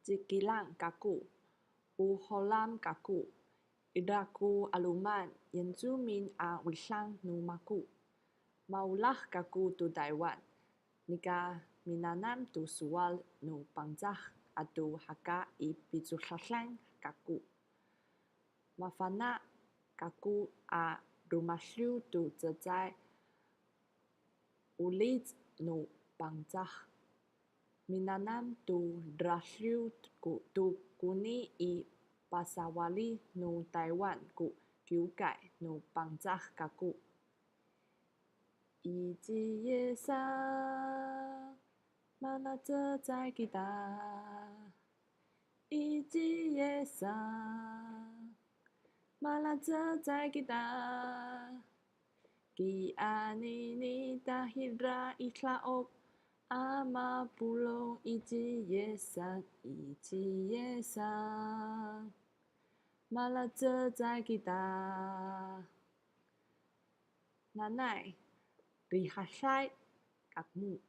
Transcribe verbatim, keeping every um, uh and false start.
Cikilang kako, o Holam kako, ira ko 'aloman Yincumin a widang no mako. Maolah kako to Taywan, nika minanam to sowal no Pangcah ato haka i picodadan kako. Mafana' kako a romadiw to cecay olic no Pangcah. Minanam to radiw ko to koni i pasawali no Taywan ko kiwkay no Pangcah kako. 一级以上, malacecay kita. 一级以上, malacecay kita. Kianini tahira i da'oc a mapolong, 一级以上, 一级以上, malacecay kita. Nanay, rihaday kamo.